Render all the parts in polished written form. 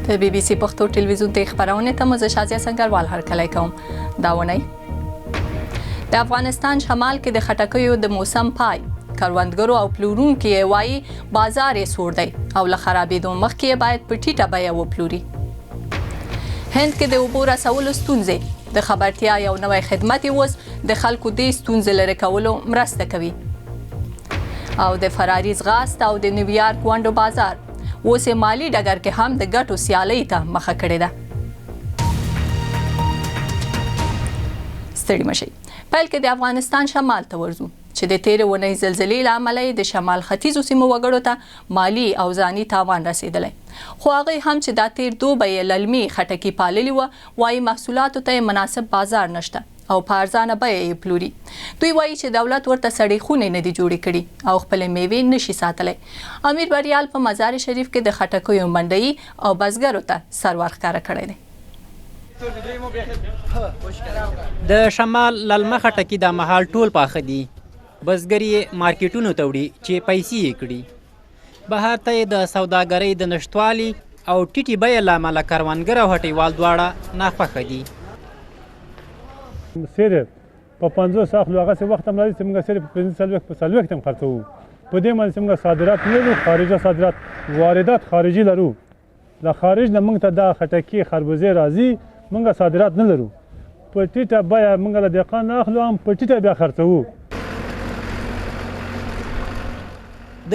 د بي بي سي پښتو ټلویزیون ته خبرونه ته مو زه شازیه سنګروال هرکلی کوم. دا اونۍ د افغانستان شمال کې د خټکیو د موسم پای، کروندګرو او پلورونکي یې وایي بازار یې سوړ دی او له خرابېدو مخکې یې باید په ټیټه بیه وپلوري. هند کې د اوبو رسولو ستونزې، د خبرتیا یو نوی خدمت یې اوس د خلکو دې ستونزې لرې کولو مرسته کوي. او د فراري ځغاست او د نیویارک ونډو بازار اوس یې مالي ډګر کې هم د ګټو سیالۍ ته مخه کړې ده. ستړي مشي. پیل کې د افغانستان شمال ته ورځو چې د تېرې اونۍ زلزلې له امله یې د شمال ختیځو سیمو وګړو ته مالي او ځاني تاوان رسېدلی، خو هغوی هم چې دا تېر دوبی یې للمي خټکي پاللي وه، وايي محصولاتو ته یې مناسب بازار نشته او په ارزانه بیه یې پلوري. دوی وايي چې دولت ورته سړې خونې نه دي جوړې کړي او خپلې مېوې نه شي ساتلی. امیر بریال په مزار شریف کې د خټکیو منډيي او بزګرو ته سر ورښکاره کړی دی. د شمال للمه خټکي دا مهال ټول پاخه دي. بزګر یې مارکیټونو ته وړي چې پیسې یې کړي. بهر ته یې د سوداګرۍ د نشتوالي او ټیټې بیې له امله کروندګر او هټیوال دواړه ناخوښه دي. سیر په 50 اخلو، هغسې وخت هم راځي چې موږ سیر په 45 په 40 هم خرڅوو. په دې باندې چې موږ صادرات نه لرو، خارجه صادرات، واردات خارجي لرو. له خارج نه موږ ته دا خټکي خربوزې راځي، موږ صادرات نه لرو. په ټیټه بیه موږ له دهقان نه اخلو، هم په ټیټه بیا خرڅوو.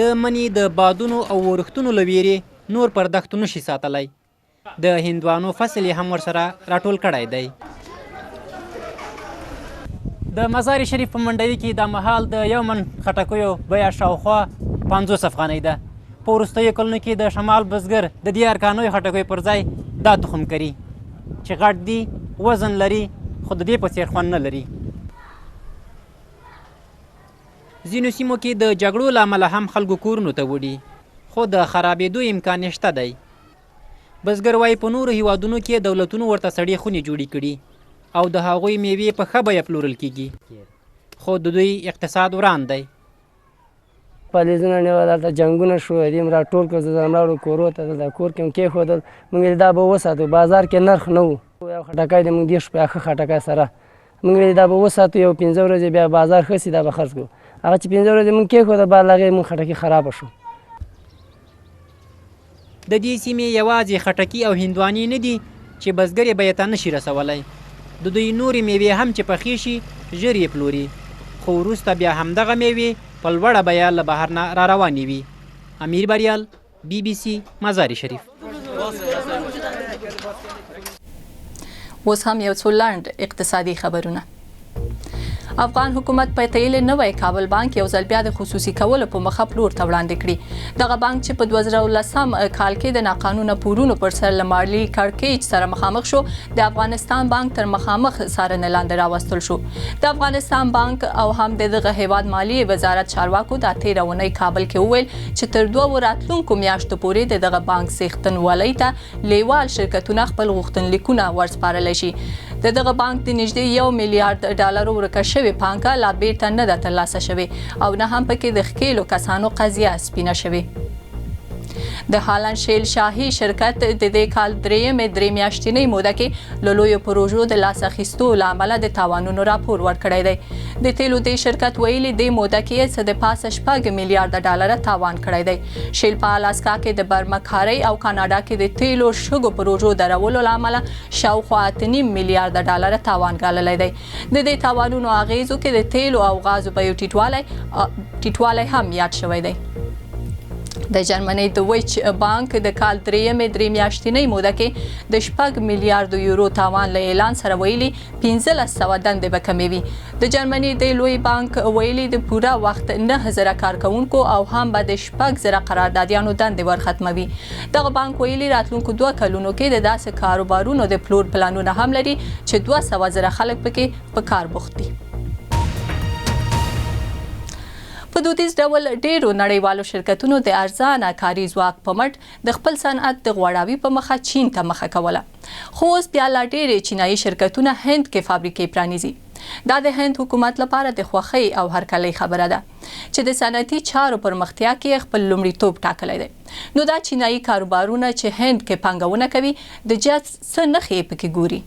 د مني د بادونو او ورښتونو له ویرې نور پر دښتو نه شي ساتلی. د هندوانو فصل یې هم ورسره راټول کړی دی. د مزار شریف په منډوي کې دا مهال د یو من خټکیو بیه شاوخوا 50 افغانۍ ده. په وروستیو کلونو کې د شمال بزګر د دې ارکانیو خټکیو پر ځای دا تخم کري چې غټ دي، وزن لري، خو د دې په څېر خوند نه لري. ځینو سیمو کې د جګړو له امله هم خلکو کورونو ته وړي، خو د خرابېدو امکان یې شته دی. بزګر وایي په نورو هیوادونو کې دولتونو ورته سړې خونې جوړې کړي او د هغوی میوې په ښه بیه پلورل کیږي، خو د دوی اقتصاد وران دی. پالیزونه نیول، هلته جنګونه شو، دې مې راټول کړل، زه ځان راوړو کورو ته، دلته کور کې مې کېښودل. موږ ویل دا به وساتو، بازار کې نرخ نه و. یو خټکی دی موږ 30 روپۍ ښه خټکی سره، موږ ویل دا به وساتو یو 5 ورځې، بیا بازار ښه سي دا به خرڅ کړو. هغه چې 5 ورځې موږ کېښوده، بعد له هغې موږ خټکی خرابه شو. د دې سیمې یوازې خټکي او هندوانې نه دي چې بزګر یې بیې ته نه شي رسولی. د دوی نورې میوې هم چې پخې شي ژر یې پلوري، خو وروسته بیا همدغه میوې په لوړه بیه له بهر نه را روانې وي. امیر بریال، بي بي سي، مزار شریف. اوس هم یو څو لنډ اقتصادي خبرونه. افغان حکومت په تیل نوی کابل بانک یو ځل بیا د خصوصي کولو په مخه پلور ته وړاندې کړي. دغه بانک چې په 2010 کال کې د ناقانونه پورونو پر سر له مالي کړکېچ سره مخامخ شو، د افغانستان بانک تر مخامخ څارنې لاندې راوستل شو. د افغانستان بانک او هم د دغه هیواد مالی وزارت چارواکو دا تېره اونۍ کابل کې وویل چې تر 2 راتلونکو میاشتو پورې د دغه بانک څښتنولۍ ته لیوال شرکتونه خپل غوښتنلیکونه ورسپارلی شي. د دغه بانک د نږدې 1 میلیارد ډالرو ورکه شوې پانګه لا بیرته نه ده ترلاسه شوې او نه هم پکې د ښکېلو کسانو قضیه سپینه شوې. د هالند شیل شاهي شرکت د دې کال درېیمې 3 میاشتنۍ موده کې له لویو پروژو د لاس اخیستو له امله د تاوانونو راپور ورکړی دی. د تیلو دې شرکت ویلي دې موده کې یې څه د پاسه 6 میلیارد ډالره تاوان کړی دی. شیل په الاسکا کې د برمکارۍ او کاناډا کې د تیلو شګو پروژو درولو له امله شاوخوا 8.5 میلیارد ډالره تاوان ګاللی دی. د دې تاوانونو اغیزو کې د تیلو او غازو بیو ټیټوالی هم یاد شوی دی. د جرمني د ویچ بانک د کال درېیمې 3 میاشتنۍ موده کې د 6 میلیارډ یورو تاوان له اعلان سره ویلي 1500 دندې به کمې وي. د جرمني د لوی بانک ویلي د پوره وخت 9000 کارکوونکو او هم به د 6000 قراردادیانو دندې ورختموي. دغه بانک ویلي راتلونکو 2 کلونو کې د داسې کاروبارونو د پلور پلانونه هم لري چې 200,000 خلک پکې په کار بوخت دي. په دودیز ډول ډیرو نړیوالو شرکتونو د ارزانه کاري ځواک په مټ د خپل صنعت د غوړاوي په مخه چین ته مخه کوله، خو اوس بیا لا ډېرې چینایي شرکتونه هند کې فابریکې پرانیزي. دا د هند حکومت لپاره د خوښۍ او هرکلۍ خبره ده چې د صنعتي چارو پرمختیا کې یې خپل لومړیتوب ټاکلی دی. نو دا چینايي کاروبارونه چې هند کې پانګونه کوي، د جذب څه نښې یې پکې ګوري؟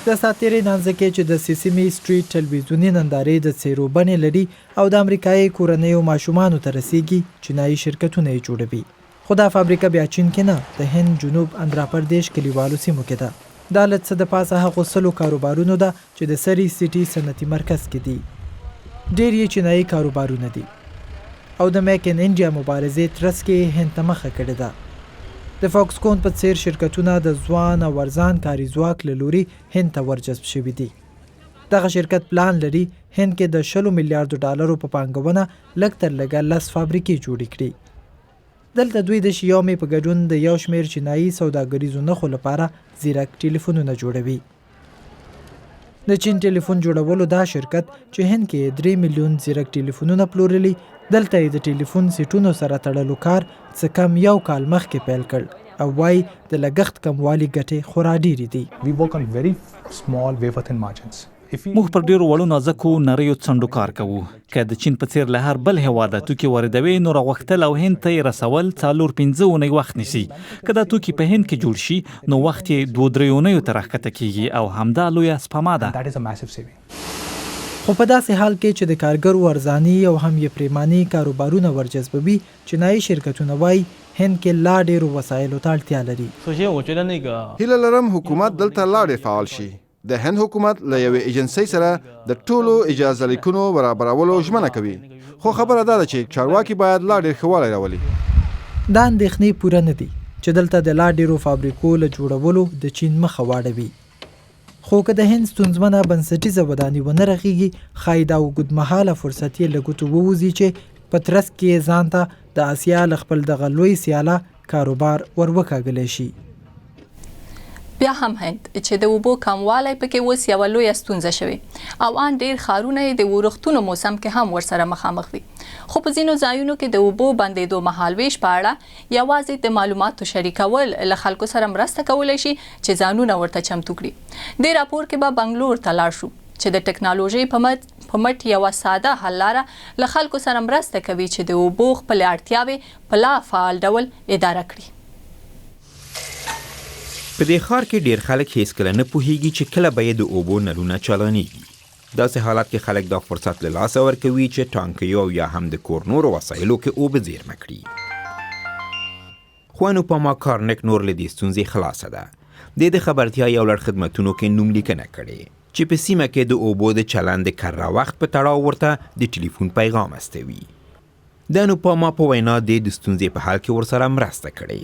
د ساتیرې نانځکې چې د سیسیمي سټریټ ټلویزیوني نندارې د څېرو بڼې لري او د امریکایي کورنیو ماشومانو ته رسېږي، چینايي شرکتونه یې جوړوي. خو دا فابریکه بیا چین کې نه، د هند جنوب اندراپردیش کلیوالو سیمو کې ده. دا له څه د پاسه هغو سلو کاروبارونو ده چې د سري سیټي صنعتي مرکز کې دي. ډېر یې چینايي کاروبارونه دي او د میک ان انډیا مبارزې ترڅ کې یې هند ته مخه کړې ده. د فاکسکون په څېر شرکتونه د ځوان او ارزان کاري ځواک له لوري هند ته ورجذب شوي دي. دغه شرکت پلان لري هند کې د شلو میلیاردو ډالرو په پانګونه لږ تر لږه لس فابریکې جوړې کړي. دلته دوی د شیاومي په ګډون د یو شمېر چینايي سوداګریزو نښو لپاره ځیرک ټیلیفونونه جوړوي. د چین ټیلیفون جوړولو دا شرکت چې هند کې یې درې میلیون ځیرک ټیلیفونونه پلورلي، دلته یې د ټیلیفون سیټونو سره تړلو کار څه کم یو کال مخکې پیل کړ او وايي د لګښت کموالي ګټې خورا ډېرې دي. موږ پر ډېرو وړو نازکو نریو څنډو کار کوو. که د چین په څېر له هر بل هېواده توکي واردوې نو راغوښتل او هند ته یې رسول څلور پنځه اونۍ وخت نیسي. که دا توکي په هند کې جوړ شي نو وخت یې دوو دریو اونیو ته راښکته کېږي او همدا لویه سپما ده. خو په داسې حال کې چې د کارګرو ارزاني او هم یې پرېماني کاروبارونه ورجذبوي، چینايي شرکتونه وايي هند کې لا ډېرو وسایلو ته اړتیا لري. هیله لرم حکومت دلته لا ډېر فعال شي. د هند حکومت له یوې ایجنسۍ سره د ټولو اجازه لیکونو برابرولو ژمنه کوي، خو خبره دا ده چې چارواکي باید لا ډېر ښه والی راولي. دا اندېښنې پوره نه دي چې دلته د لا ډېرو فابریکو له جوړولو د چین مخه واړوي. خو که د هند ستونزمنه بنسټیزه وداني ونه رغېږي، ښايي دا اوږدمهاله فرصت یې له ګوتو ووځي چې په ترڅ کې یې ځان ته د اسیا له خپل دغه لوی سیاله کاروبار ور وکاږلی شي. بیا هم هند چې د اوبو کموالی پکې اوس یوه لویه ستونزه شوې او آن ډیر ښارونه یې د ورښتونو موسم کې هم ورسره مخامخ وي، خو په ځینو ځایونو کې د اوبو بندېدو مهالوېش په اړه یوازې د معلوماتو شریکول له خلکو سره مرسته کولی شي چې ځانونه ورته چمتو کړي. دې راپور کې به بنګلور ته لاړ شو چې د ټکنالوژۍ په مټ یوه ساده حل لاره له خلکو سره مرسته کوي چې د اوبو خپلې اړتیاوې په لا فعال ډول اداره کړي. په دې ښار کې ډېر خلک هېڅکله نه پوهېږي چې کله به یې د اوبو نلونه چالانېږي. داسې حالت کې خلک دا فرصت له لاسه ورکوي چې ټانکیو او یا هم د کور نورو وسایلو کې اوبه زېرمه کړي. خو انوپاما کارنک نور له دې ستونزې خلاصه ده. دې د خبرتیا یو لړ خدمتونو کې نوم لیکنه کړې چې په سیمه کې د اوبو د چلند د کره وخت په تړاو ورته د ټلیفون پیغام استوي. د انوپاما په وینا دې د ستونزې په حل کې ورسره مرسته کړې.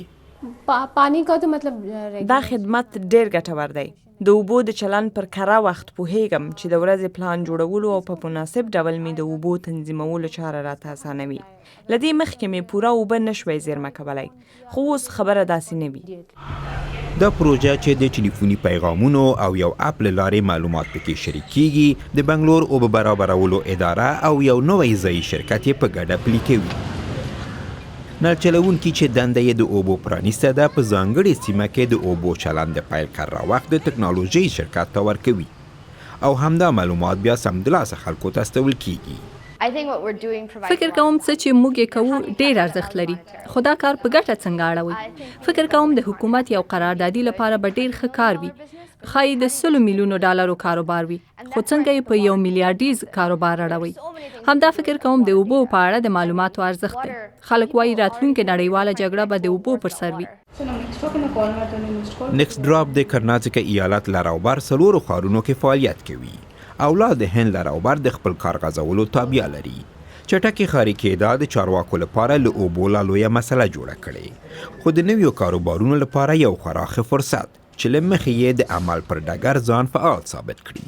دا خدمت ډېر ګټور دی. د اوبو د چلند پر کره وخت پوهېږم چې د ورځې پلان جوړولو او په مناسب ډول مې د اوبو تنظیمولو چاره راته اسانوي. له دې مخکې مې پوره اوبه نه شوای زېرمه کولای. خو اوس خبره داسې نه وي. دا پروژه چې د ټیلیفوني پیغامونو او یو اپ له لارې معلومات پکې شریک کیږي، د بنګلور اوبه برابرولو اداره او یو نوی ځايي شرکت یې په ګډه پلي کوي. نل چلوونکي چې دنده یې د اوبو پرانیسته ده، په ځانګړې سیمه کې د اوبو چلند د پیل کره وخت د ټکنالوژۍ شرکت ته ورکوي. او همدا معلومات بیا سمدلاسه خلکو ته استول کیږي. فکر کوم څه چې موږ یې کوو ډېر ارزښت لري، خو دا کار په ګټه څنګه اړوئ؟ فکر کوم د حکومت یو قراردادي لپاره به ډېر ښه کار وي. ښايي د سلو میلیونو ډالرو کاروبار وي، خو څنګه یې په یو میلیارډیز کاروبار اړوئ؟ همدا فکر کوم د اوبو په اړه د معلوماتو ارزښت دی. خلک وايي راتلونکې نړیواله جګړه به د اوبو پر سر وي. نکس ډراپ د کرناټکا ایالت لر او بر څلورو ښارونو کې فعالیت کوي او لا د هند لر او بر د خپل کار غځولو تابیا لري. چټکې ښاري کېدا د چارواکو لپاره له اوبو لا لویه مسله جوړه کړې، خو د نویو کاروبارونو لپاره یو خورا ښه فرصت چې له مخې یې د عمل پر ډګر ځان فعال ثابت کړي.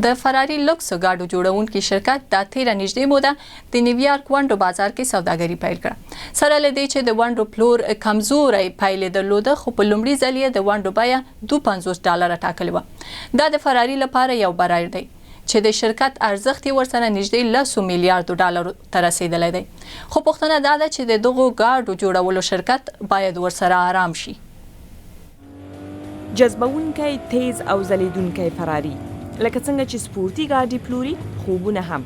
د فراري لوکسو ګاډو جوړونکي شرکت دا تېره نږدې موده د نیویارک ونډو بازار کې سوداګري پیل کړه. سره له دې چې د ونډو پلور کمزوری پیل یې درلوده، خو په لومړي ځل یې د ونډو بیه 52 ډالره ټاکلې وه. دا د فراري لپاره یو بری دی، چې د شرکت ارزښت یې ورسره نږدې لسو میلیاردو ډالرو ته رسېدلی دی. خو پوښتنه دا ده چې د دغو ګاډو جوړولو شرکت باید ورسره ارام شي. جذبوونکی، تېز او ځلېدونکی فراري. لکه څنګه چې سپورتي ګاډي پلوري، خوبونه هم.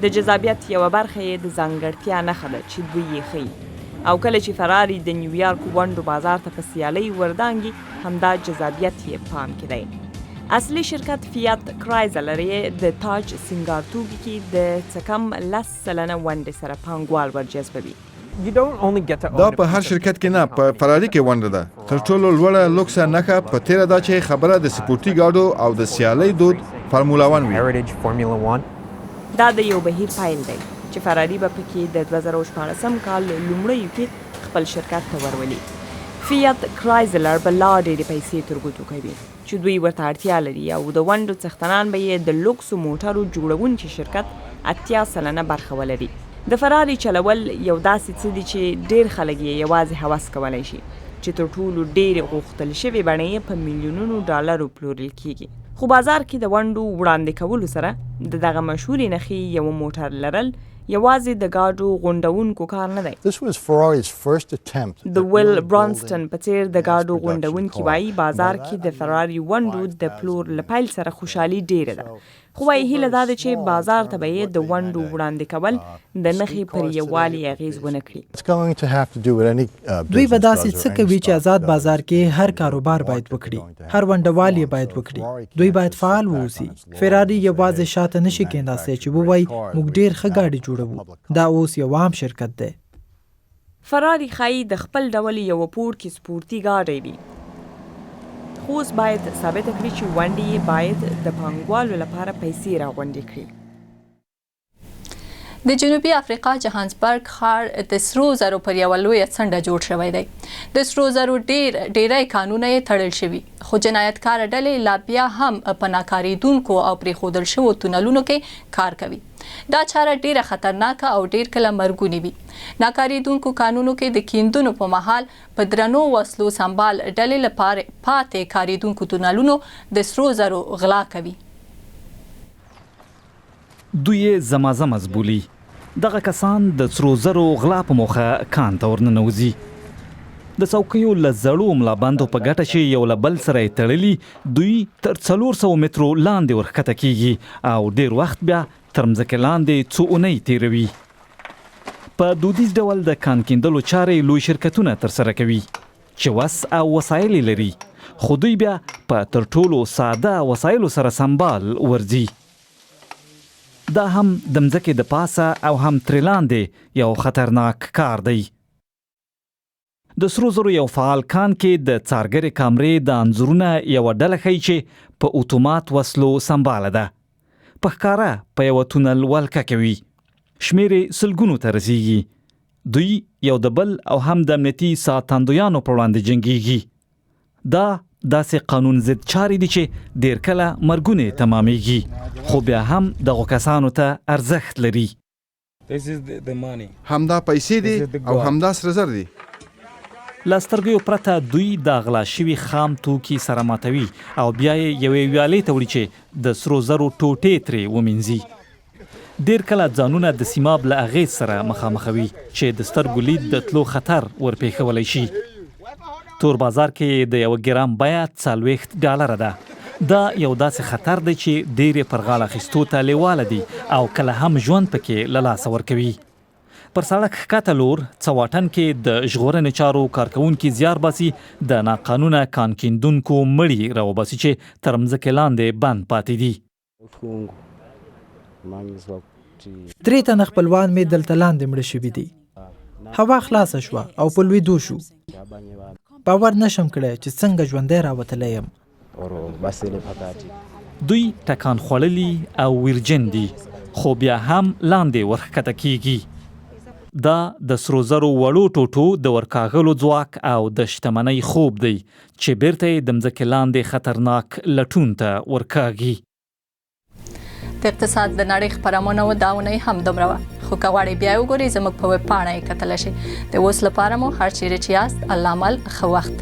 د جذابیت یوه برخه یې د ځانګړتیا نښه ده چې دوی یې ښيي او کله چې فراري د نیویارک ونډو بازار ته په سیالۍ وردانګي، همدا جذابیت یې پام کې دی. اصلي شرکت فیات کرایزلر یې د تاج سینګار توکي کې د څه کم 10% ونډې سره پانګوال ورجذبوي. دا په هر شرکت کې نه، په فراري کې ونډه ده. تر ټولو لوړه لوکسه نښه، په تېره دا چې خبره د سپورتي ګاډو او د سیالۍ دود فارمولا ون وي. دا د یو بهیر پیل دی چې فراري به پکې د 2016 کال لومړیو کې خپل شرکت ته ورولي. فیات کرایزلر به لا ډېرې پیسې تر ګوتو کوي چې دوی ورته اړتیا لري او د ونډو څښتنان به یې د لوکسو موټرو جوړونکي شرکت 80% برخه ولري. د فراري چلول یو داسې څه دي چې ډېر خلک یې یوازې هوس کولای شي چې تر ټولو ډېرې غوښتل شوې بڼې یې په میلیونونو ډالرو پلورل کېږي. خو بازار کې د ونډو وړاندې کولو سره د دغه مشهورې نښې یوه موټر لرل یوازې د ګاډو غونډوونکو کار نه دی. د ویل برانسټن په څېر د ګاډو غونډوونکي وايي، بازار کې د فراري ونډو د پلور له پیل سره خوشالي ډېره ده، خو وايي هیله دا ده چې بازار ته به یې د ونډو وړاندې کول د نښې پر یووالي اغېز ونه کړي. دوی به داسې څه کوي چې ازاد بازار کې هر کاروبار باید وکړي، هر ونډهوال یې باید وکړي. دوی باید فعال واوسي. فېراري یوازې شاته نه شي کېناستی چې ووايي موږ ډېر ښه ګاډي جوړوو. دا اوس یو عام شرکت دی. فراري ښايي د خپل ډول یوه پوړ کې سپورتي ګاډی وي، خو اوس باید ثابته کړي چې ونډې یې باید د پانګوالو لپاره پیسې راغونډې کړي. د جنوبي افریقا جهانسبرګ ښار د سرو زرو پر یوه لویه څنډه جوړ شوی دی. د سرو زرو ډیر ډیری کانونه یې تړل شوي، خو جنایتکاره ډلې لا بیا هم په ناکارېدونکو او پرېښودل شوو تونلونو کې کار کوي. دا چاره ډیره خطرناکه او ډیر کله مرګونې وي. ناکارېدونکو کانونو کې د کیندنو په مهال په درنو وسلو سمبال ډلې له پاتې کارېدونکو تونلونو د سرو زرو غلا کوي. دوی یې زمازمز بولي. دغه کسان د سرو زرو غلا په موخه کان ته ورننوځي. د څوکیو له زړو ملابندو په ګټه چې یو له بل سره یې تړلي، دوی تر 400 مترو لاندې ورښکته کېږي او ډېر وخت بیا تر مځکې لاندې څو اونۍ تېروي. په دودیز ډول د کان کیندلو چارې لوی شرکتونه ترسره کوي چې وس او وسایل یې لري، خو دوی بیا په تر ټولو ساده وسایلو سره سمبال ورځي. دا هم د مځکې د پاسه او هم ترې لاندې یو خطرناک کار دی. د سرو زرو یو فعال کان کې د څارګرې کامرې د انځورونه یوه ډله ښيي چې په اتومات وسلو سمباله ده. په ښکاره په یوه تونل ولکه کوي. شمېر یې سلګونو ته رسیږي. دوی یو د بل او هم د امنیتي ساتندویانو پر وړاندې جنګیږي. دا داسې قانون ضد چارې دي چې ډېر کله مرګونې تمامېږي، خو بیا هم دغو کسانو ته ارزښت لري. همدا پیسې دي او همدا سره زر دي. له سترګیو پرته دوی دا غلا شوي خام توکي سره ماتوي او بیا یې یوې ویالې ته وړي چې د سرو زرو ټوټې ترې ومینځي. ډېر کله ځانونه د سیماب له اغېز سره مخامخوي چې د سترګو لید د تلو خطر ورپېښولی شي. تور بازار کې یې د یوه ګرام بیه 40 ډالره ده. دا یو داسې خطر دی چې ډېر یې پر غاړه اخیستو ته لېواله دي او کله هم ژوند پکې له لاسه ورکوي. پر سړک ښکته لور څه واټن کې د ژغورنې چارو کارکوونکي زیار باسي د ناقانونه کان کیندونکو مړي راوباسي چې تر مځکې لاندې بند پاتې دي. درې تنه خپلوان مې دلته لاندې مړه شوي دي. هوا خلاصه شوه او په لوېدو شو. باور نه شم کړی چې څنګه ژوندی راوتلی یم. دوی ټکان خوړلي او ویرجن دي، خو بیا هم لاندې ورښکته کېږي. دا د سرو زرو وړو ټوټو د ورکاږلو ځواک او د شتمنۍ خوب دی چې بیرته یې د مځکې لاندې خطرناک لټون ته ورکاږي. د اقتصاد د نړۍ خپرونه و دا اونۍ هم دومره وه، خو که غواړئ بیا یې وګورئ زموږ په ویب پاڼه یې کتلی شئ. د اوس لپاره مو هر چیرې چې یاست الله مل ښه وخت.